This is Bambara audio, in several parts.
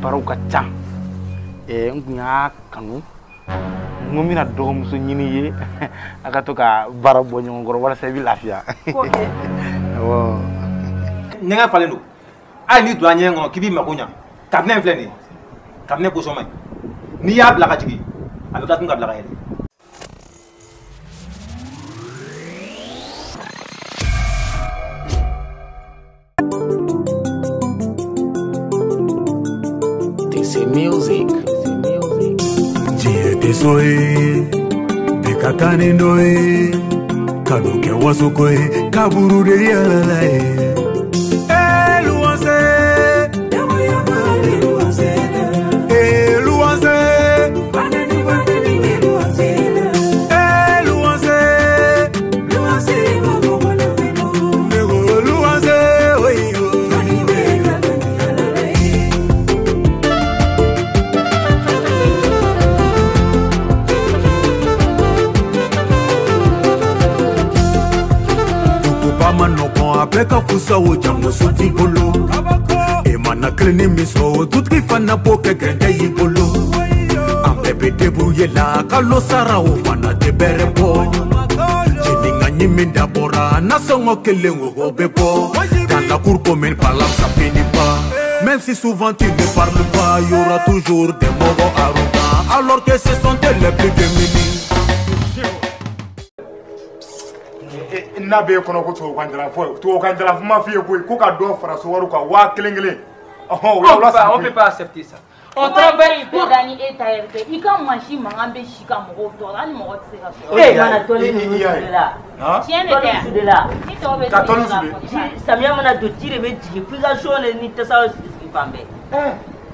Baaraw ka ca. N kun y'a kanu n ko n bɛna dɔgɔmuso ɲini ye a ka to ka baara bɔ ɲɔgɔn kɔrɔ walasa i bɛ lafiya. Awɔ. Ɲɛgɛn falen don. Hali n'i donna ɲɛgɛn kɔnɔ k'i b'i mako ɲa, kabinɛ in filɛ nin ye, kabinɛ posɔn man ɲi. N'i y'a bila ka jigin, a bɛ tila tuguni ka bila ka yɛlɛ. Music. Diɲɛ tɛ so ye, bɛɛ ka kan ni dɔ ye, kanu kɛ wasoko ye, kaburu de yɛlɛla ye. Eh, luwanse, eh, luwanse, eh, luwanse, ne ko luwanse, oyo. A bɛɛ ka fusa o jango so t'i bolo e mana kelen ni min sɔrɔ o dutigi fana b'o kɛ gɛrɛntɛ y'i bolo an bɛɛ bɛ débrouiller la kalo sara o fana tɛ bɛrɛ bɔ ɲininka ɲi min dabɔra nasɔngɔ kelen o bɛ bɔ dans la cour commune par là ça finit pas même si souvent tu ne parles pas y aura toujours des moraux arrogants alors que ce sont eux les plus démunis. N'a bɛ e kɔnɔ ko tubabukan jala fɔ tubabukan jala ma f'i ye koyi ko ka dɔ fara sowariw kan 1000 1000. On peut pas accepter ça. On travaille. Bɛɛ ni e ta yɛrɛ tɛ i ka mansin mankan bɛ si ka mɔgɔw tɔɔrɔ hali mɔgɔ tɛ se ka sɔrɔ. E mana tɔli ninnu sude la. Tiɲɛ de tɛ yan. Sude la. Ni tɔw bɛ ka tɔli sude. Samiya mana don ji de bɛ jigin f'i ka so de ni tasa sigi fan bɛɛ.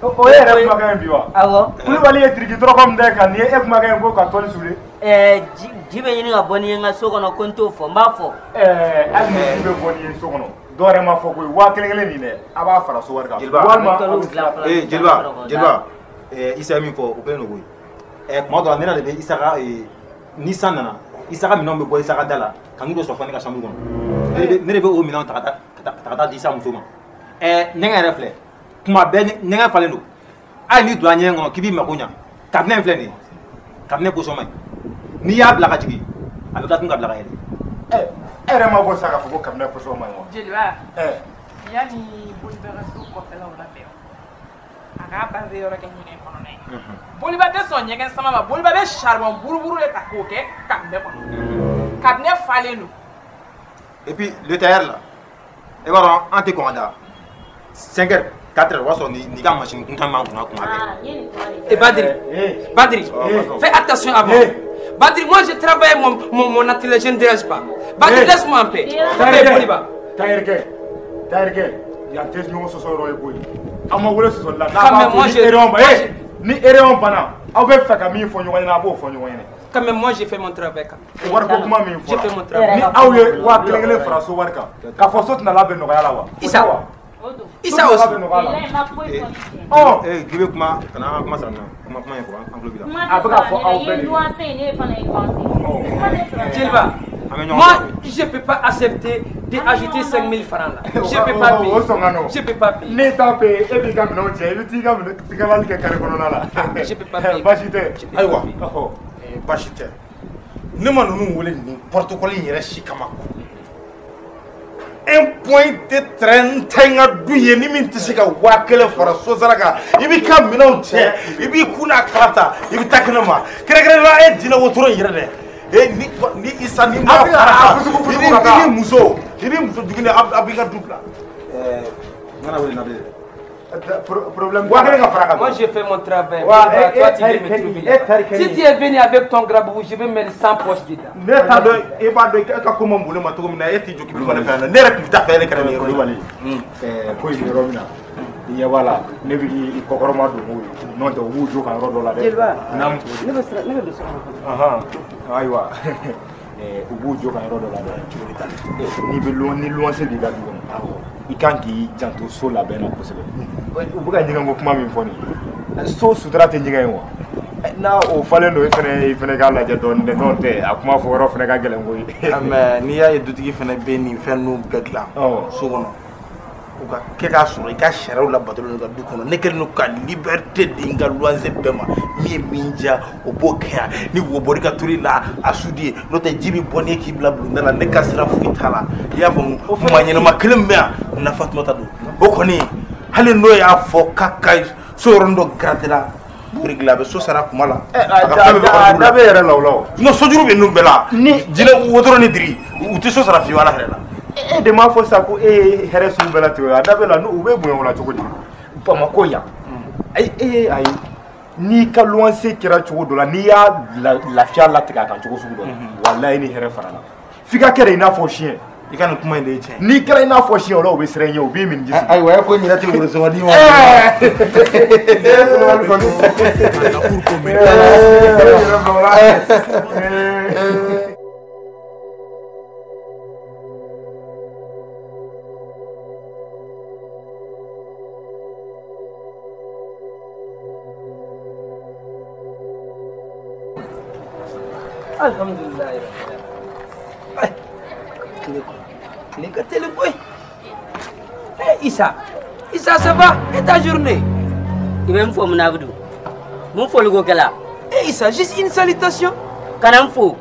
O ye yɛrɛ kumakan ye bi wa? Awɔ. Kulubali ye tiriki tɔrɔkɔ min da kan nin ye e kumakan ye ko ka tɔli sude. Ji bɛ ɲini ka bɔ ni ye n ka so kɔnɔ ko n t'o fɔ n b'a fɔ. Hali ni ji bɛ bɔ ni ye so kɔnɔ dɔw yɛrɛ ma fɔ koyi 1000 1000 nin dɛ a b'a fara so wari kan. Jeliba walima Jeliba Jeliba Isa ye min fɔ o kɛlen don koyi. Kuma dɔ la ne yɛrɛ de bɛ Isa ka ni san nana Isa ka minɛnw bɛ bɔ Isa ka da la ka n'u dɔ sɔrɔ fɔ ne ka chambre kɔnɔ. Ne de bɛ o minɛnw ta ka taa di Isa muso ma. Ɲɛgɛn yɛrɛ filɛ kuma bɛɛ ɲɛgɛn falen don. Hali n'i donna ɲɛgɛn kɔnɔ k'i b'i mako ɲa, kabinɛ in filɛ nin ye, kabinɛ posɔn man ɲi. N'i y'a bila ka jigin a bɛ tila tuguni ka bila ka yɛlɛ. E yɛrɛ ma bɔ sisan k'a fɔ ko kabinɛ posɔn man ɲi wa? Jeliba. Yanni Boliba ka so kɔfɛlaw labɛn a k'a base yɔrɔ kɛ ɲɛgɛn kɔnɔna ye. Boliba tɛ sɔn ɲɛgɛn sama ma Boliba bɛ charbon buruburu de ta k'o kɛ kabinɛ kɔnɔ. Kabinɛ falen don. Et puis le tailleur là, i b'a dɔn an tɛ kɔn ka da 5 heures 4 heures o b'a sɔrɔ nin ka machine kuntan b'an kunna kuma bɛɛ. Et Badri, Badri, fais attention à moi. Badri, moi je travaille mon atelier, je ne dérange pas. Badri, laisse-moi en paix. Tailleur kɛ, tailleur kɛ, yan tɛ ɲɔgɔn sɔsɔ yɔrɔ ye koyi. Aw ma wele sɔsɔli la. N'a b'a to ni erreur ni erreur banna, aw bɛ fɛ ka min fɔ ɲɔgɔn ɲɛna, a b'o fɔ ɲɔgɔn ɲɛna. Quand même, moi j'ai fait mon travail quand même. Wari ko kuma min J'ai fait mon fɔra, travail. ni aw ye 1000 1000 fara so wari kan, k'a fɔ so tɛna labɛn nɔgɔya la wa? Isa. Isa aussi. Ɔ. K'i bɛ kuma kana an ka kuma sara nin na kuma kuma ɲɛfɔ an tulo b'i la. A bɛ ka fɔ aw bɛɛ de ye. Jeliba, An bɛ ɲɔgɔn moi sɔrɔ. je ne peux pas accepter d'ajouter 5000 francs là. Je ne peux pas payer. O sɔn ka nɔgɔn. Je ne peux pas payer. Ne t'a paye, e b'i ka minɛnw cɛ, i bɛ t'i ka minɛn tigalali kɛ carré kɔnɔna la. Je peux pas payer. Baasi tɛ. Ayiwa, baasi tɛ. Ne ma ninnu wele nin protocole in yɛrɛ si kama. Un point de train tɛ n ka du ye ni min tɛ se ka 1000 fara sosara kan i b'i ka minɛnw cɛ i b'i kun n'a kala ta i bɛ taa kɛnɛ ma kɛrɛnkɛrɛnnenya la e jinɛ wotoro in yɛrɛ dɛ e ni ni Isa ni ma A bɛ fara a kan fusugu i fusugu ni ka taa. i ni muso i ni muso jigin a b'i ka du bila. N kana wele na bilen. Problème 1000 ka fara kan. Moi j'ai fait mon travail. Ouais, Boliba, eh, toi eh, tu viens eh, me trouver eh, là. eh, Si tu es venu avec ton grand boubou, je vais mettre 100 poches dedans. Ne t'a dɔn e b'a dɔn e ka ko ma bon ne ma cogo min na e t'i jɔ k'i bɛ ne fɛ yan nɔ ne yɛrɛ tun bɛ taa fɛ e de kɛra nin yɔrɔ in na. Kulubali, ko in bɛ yɔrɔ min na, i ɲɛ b'a la, ne bɛ k'i kɔkɔrɔma don n'o ye, n'o tɛ u b'u jɔ ka yɔrɔ dɔ la dɛ. Jeliba, Naamu. ne bɛ sira ne bɛ don so kɔnɔ. Ahan, ayiwa, u b'u jɔ ka yɔrɔ dɔ la dɛ. N'i bɛ luwan ni luwanse b'i ka du kɔnɔ, i kan k'i janto so labɛn na kosɛbɛ. U bɛ ka ɲɛgɛn ko kuma min fɔ nin ye, so sutura tɛ ɲɛgɛn ye wa? N'a o falen don e fɛnɛ i fɛnɛ k'a lajɛ dɔɔni dɛ, n'o tɛ a kuma fɔ yɔrɔ fɛnɛ ka gɛlɛn koyi. Mais n'i y'a ye dutigi fɛnɛ bɛ nin fɛn ninnu bɛɛ dilan so kɔnɔ U ka kɛ k'a sɔrɔ i ka sariyaw labatolen don ka du kɔnɔ. Ne kɛlen don ka liberté di n ka luwanse bɛɛ ma, min ye min diya o b'o kɛ yan. Ni wo bɔr'i ka tulu la a sudi ye, n'o tɛ ji bɛ bɔ n'i ye k'i bila bulonda la, ne ka sira foyi t'a la. I y'a faamu? Maa ɲɛnama kelen bɛ yan, na Fatumata don. O kɔni hali n'o y'a fɔ k'a ka so yɔrɔnin dɔ garatera, a bɛ so sara kuma la. A da bɛ yɛrɛ la o la o. Non, sojuru bɛ ninnu bɛɛ la. Ni jinɛ wotoro ni diri, u tɛ so sara fiyewu Ala hɛrɛ la. E de m'a fɔ sisan ko e ye hɛrɛ sugu bɛɛ latigɛ, a da bɛ la u bɛ bonya o la cogo di? Bamakɔ yan, ayi e ayi, n'i ka luwanse kɛra cogo dɔ la, n'i y'a lafiya latigɛ a kan cogo sugu dɔ la, walayi ni hɛrɛ farala. F'i ka kɛ de i n'a fɔ siɲɛ. I ka nin kuma in de ye tiɲɛ. N'i kɛra i n'a fɔ siɲɛ o la, u bɛ siran i ɲɛ, u b'i min ji sigi. Ayiwa, e ko ɲinɛ tɛ woro sɔngɔ d'i ma. Alhamdulillah. Eh Issa, Issa ça va? Et ta journée? I bɛ n fo mun Abdou? Mun foli ko kɛla? Eh Issa, juste une salutation. Kana n fo.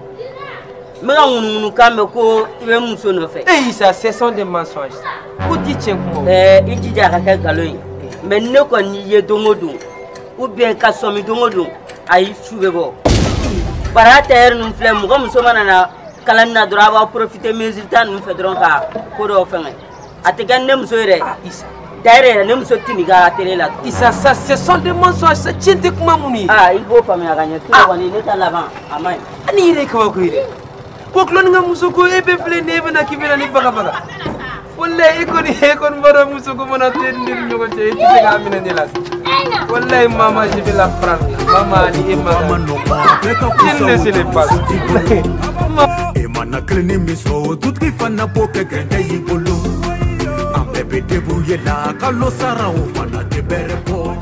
N bɛ ka ŋunuŋunukan mɛn ko i bɛ n muso nɔfɛ. Eh Issa, ce sont des mensonges. Ko ti tiɲɛ kuma o. I jija a ka kɛ nkalon ye. Mais ne kɔni ye don o don, ou bien ka sɔmi don o don, ayi su bɛ bɔ. Bara tailleur ninnu filɛ, mɔgɔ muso mana na kalanni na dɔrɔn a b'aw profiter mesure ta ninnu fɛ dɔrɔn ka ko dɔw fɛngɛ. A tɛ kɛ ne muso ye dɛ. Issa. D'ailleurs yɛrɛ ne muso tɛ nin ka télé la. Issa, ça ce sont des mensonges, ça tiɲɛ tɛ kuma minnu ye. I b'o faamuya ka ɲɛ, sinon kɔni ne ta laban a man ɲi. Ani yɛrɛ ye kabako ye dɛ. Ko kulon ka muso ko e bɛ filɛ nin ye, e bɛna k'i bɛna ne baga baga. Wallahi e kɔni b'a dɔn muso ko mana to e ni ne ni ɲɔgɔn cɛ, e tɛ se k'a minɛ ne la. Wallahi maman, je vais la prendre. Maman ni e ma. Je ne laisse les pas. E mana kelen ni min sɔrɔ, dutigi fana b'o kɛ gɛrɛntɛ y'i bolo. An bɛɛ bɛ débrouiller la, kalo sara o fana tɛ bɛrɛ bɔ.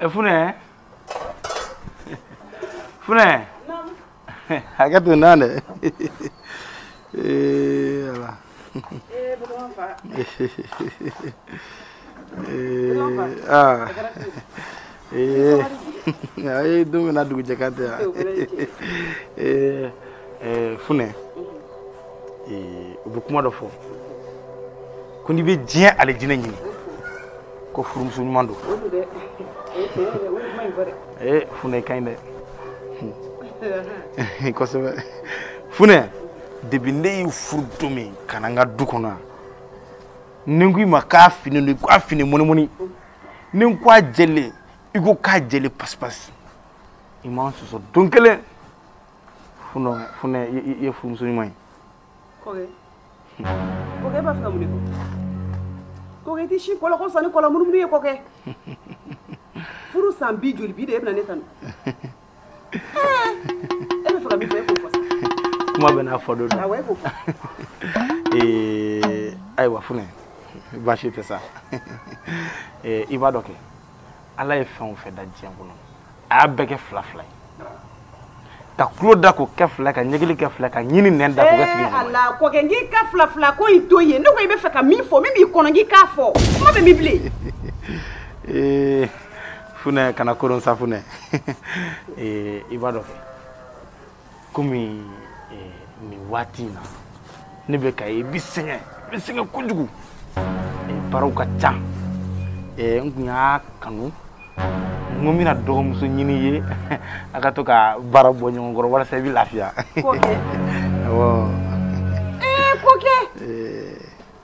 Funɛ, Funɛ. Hakɛ to nan dɛ. Ala. Ayi don min na dugujɛ kan tɛ yan. Funɛ, u bɛ kuma dɔ fɔ ko n'i bɛ diɲɛ alijinɛ ɲini ko furumuso ɲuman don. Funɛ ka ɲi dɛ. Kosɛbɛ. Funɛ, depuis ne y'i furu don min ka na n ka du kɔnɔ yan, ni n ko i ma k'a fini don, i ko a fini mɔnimɔni. Ni n ko a jɛlen, i ko k'a jɛlen pasipasi. I m'an sɔsɔ don kelen. Funɛ, i ye furumuso ɲuman ye. Kɔkɛ, kɔkɛ e b'a fɛ ka mun de fɔ? Kɔkɛ i tɛ si kɔlɔ ko sanni kɔlɔ munumunu ye kɔkɛ. Furu san bi joli bi de e bɛna ne tanu. E bɛ fɛ ka min fɔ e k'o fɔ sa. Kuma bɛ n'a fɔ don don. Awɔ e k'o fɔ. Ayiwa Funɛ, baasi tɛ sa. I b'a dɔn kɛ, Ala ye fɛn o fɛn da diɲɛ kɔnɔ, a y'a bɛɛ kɛ fila fila ye. Ka tulo da k'o kɛ fila, ka ɲɛkili kɛ fila, ka ɲini nɛn da k'o kɛ sigi. Ala kɔkɛ n k'i ka fila fila ko in to yen, ne ko i bɛ fɛ ka min fɔ, min b'i kɔnɔ n k'i k'a fɔ, kuma bɛ min bilen. Funɛ kana kodɔn sa Funɛ. I b'a dɔn kɛ, komi nin waati in na ne bɛ ka ye i bɛ sɛgɛn, i bɛ sɛgɛn kojugu. Baaraw ka ca. N kun y'a kanu n ko n bɛna dɔgɔmuso ɲini i ye a ka to ka baara bɔ ɲɔgɔn kɔrɔ walasa i bɛ lafiya. Kɔkɛ. Awɔ. Kɔkɛ.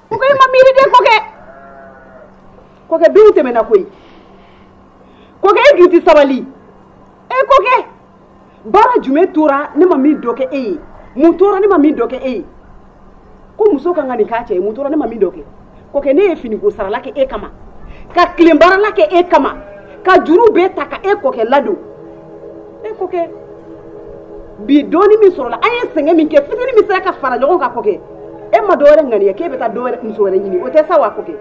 Kɔkɛ i ma miiri dɛ kɔkɛ. Kɔkɛ binw tɛmɛna koyi. Kɔkɛ e dun tɛ sabali. Kɔkɛ baara jumɛn tora ne ma min dɔ kɛ e ye? Mun tora ne ma min dɔ kɛ e ye? Ko muso kan ka nin k'a cɛ ye, mun tora ne ma min dɔ kɛ? Kɔkɛ ne ye finiko sarala kɛ e kama, ka tilen baarala kɛ e kama, ka juru bɛɛ ta ka e kɔkɛ ladon. E kɔkɛ bi dɔɔni min sɔrɔla, an ye sɛgɛn min kɛ, fitinin min sera ka fara ɲɔgɔn kan kɔkɛ, e ma dɔwɛrɛ ŋaniya k'e bɛ taa dɔwɛrɛ muso wɛrɛ ɲini, o tɛ sa wa kɔkɛ?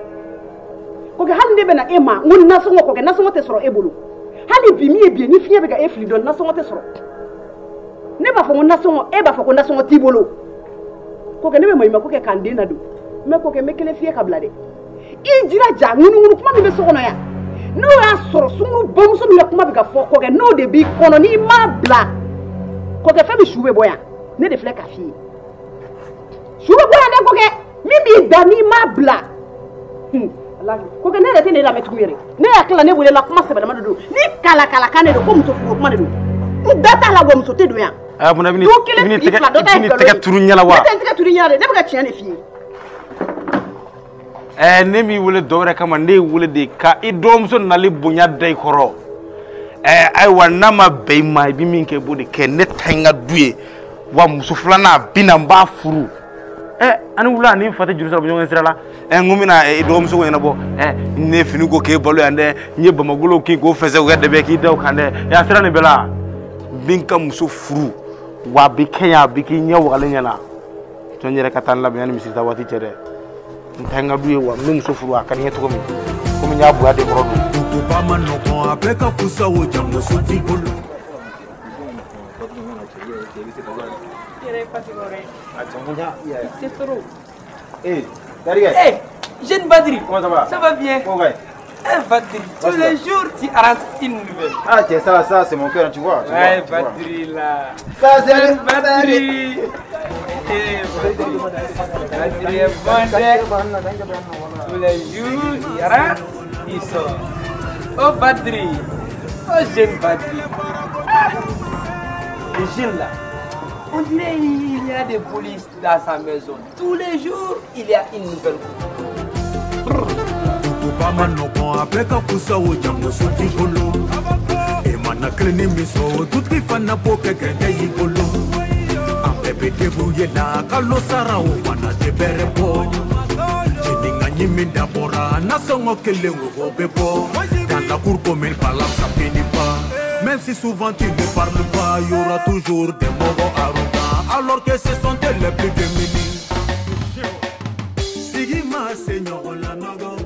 Kɔkɛ hali ne bɛna e ma n ko nasɔngɔ kɔkɛ, nasɔngɔ tɛ sɔrɔ e bolo. Hali bi min ye bi ye, ni fiɲɛ bɛ ka e fili dɔɔni, nasɔngɔ tɛ sɔrɔ. Ne b'a fɔ ko nasɔngɔ, e b'a fɔ ko nasɔngɔ t'i bolo. Kɔkɛ ne bɛ maɲuman ko kɛ k'an den ladon. Mais kɔkɛ n bɛ kelen f'i ye ka bila dɛ. I jilaja ŋunuŋunu kuma min bɛ so kɔnɔ yan. N'o y'a sɔrɔ sunguru bamuso min ka kuma bɛ ka fɔ kɔkɛ n'o de b'i kɔnɔ n'i m'a bila. Kɔkɛ fɛn min su bɛ bɔ yan. Ne de filɛ k'a f'i ye. Su bɛ bɔ yan dɛ kɔkɛ. Min b'i da n'i m'a bila. Kɔkɛ ne yɛrɛ tɛ ne lamɛn tugun yɛrɛ. Ne hakili la ne welela kuma sɛbɛlama de don. Ni kalakalakan de don ko muso furu kuma de don. N da t'a la wa muso tɛ don yan. Aa munna i bɛ n'i tɛgɛ turu ɲɛ la wa? Ne tɛ n tɛgɛ turu ɲɛ la dɛ, ne bɛ ka tiɲɛ de f'i ye. Ne m'i wele dɔwɛrɛ kama, ne y'i wele de ka i dɔgɔmuso nali bonya da i kɔrɔ. Ayiwa n'a ma bɛn i ma i bɛ min kɛ i b'o de kɛ. Ne ta n ka du ye wa muso filanan a bɛ na n b'a furu. Ani wula ani fa tɛ juru sɔrɔ ɲɔgɔn sira la. N ko n bɛna i dɔgɔmuso ko ɲɛnabɔ. Ne ye fini ko k'e balo yan dɛ, n ye bamakɔlaw k'i k'o fɛsɛ k'o kɛ dɛbɛ k'i da o kan dɛ. A sera nin bɛɛ la. N bɛ n ka muso furu wa a bɛ kɛ yan a bɛ k'i ɲɛ wagalen ɲɛna. To n yɛrɛ ka taa n labɛn yanni misi taa waati cɛ dɛ. N ta n ka du ye wa n bɛ muso furu a ka di n ye cogo min komi n y'a bonya de kɔrɔ don. Duguba ma nɔgɔn a bɛɛ ka fusa o jango so t'i bolo. C'est trop. Eh, Darigɛ. Eh, jeune Badri. Comment ça va? Ça va bien. Ouais. Eh Badri, tous les jours tu arranges une nouvelle. Ah tiens, ça c'est mon cœur, tu vois. Ouais, Badri là. Ça c'est Badri. Eh Badri. Badri est bon. Tous les jours, il rentre, il sort. Oh Badri. Oh jeune Badri. Ah. Le jeune là. On dirait qu'il y a des polices dans sa maison. Tous les jours, il y a une nouvelle Duguba ma nɔgɔn a bɛɛ ka fusa o jango so t'i bolo. E mana kelen ni min sɔrɔ o dutigi fana b'o kɛ gɛrɛntɛ y'i bolo. An bɛɛ bɛ débrouiller la kalo sara o fana tɛ bɛrɛ bɔ. Ɲininka ɲi min dabɔra nasɔngɔ kelen o bɛ bɔ. Dans la cour commune par là ça finit pas. Même si souvent tu ne parles pas, y aura toujours des moraux arrogants, alors que ce sont eux les plus démunis. Sigima Seigneur la nogo.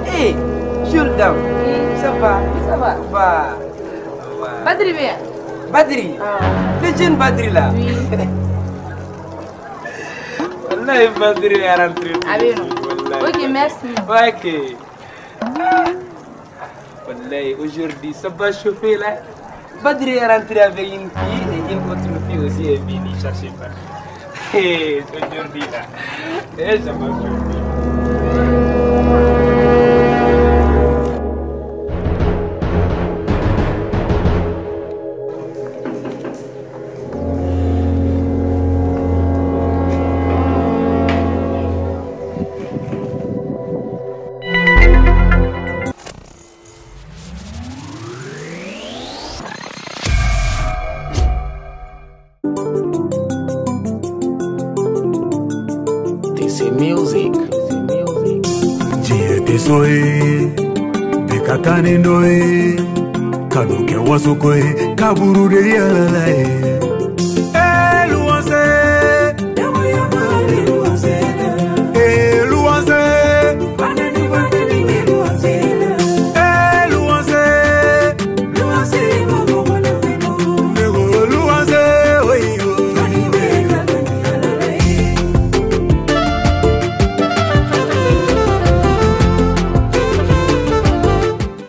Hey, Jules Dam, ça va? Ça va. Va. Badri bien. Badri. Le jeune Badri là. Oui. Wallahi Badri est rentré. Ah oui non. Ok, merci. Ok. Wallahi, aujourd'hui, ça va chauffer là. Badri est rentré avec une fille et une autre fille aussi est venue chercher Badri. Hey, aujourd'hui là, eh, ça va chauffer. Music. Diɲɛ tɛ so ye, bi ka taa ni dɔ ye, kanu kɛ wasoko ye, kaburu de yɛlɛla ye.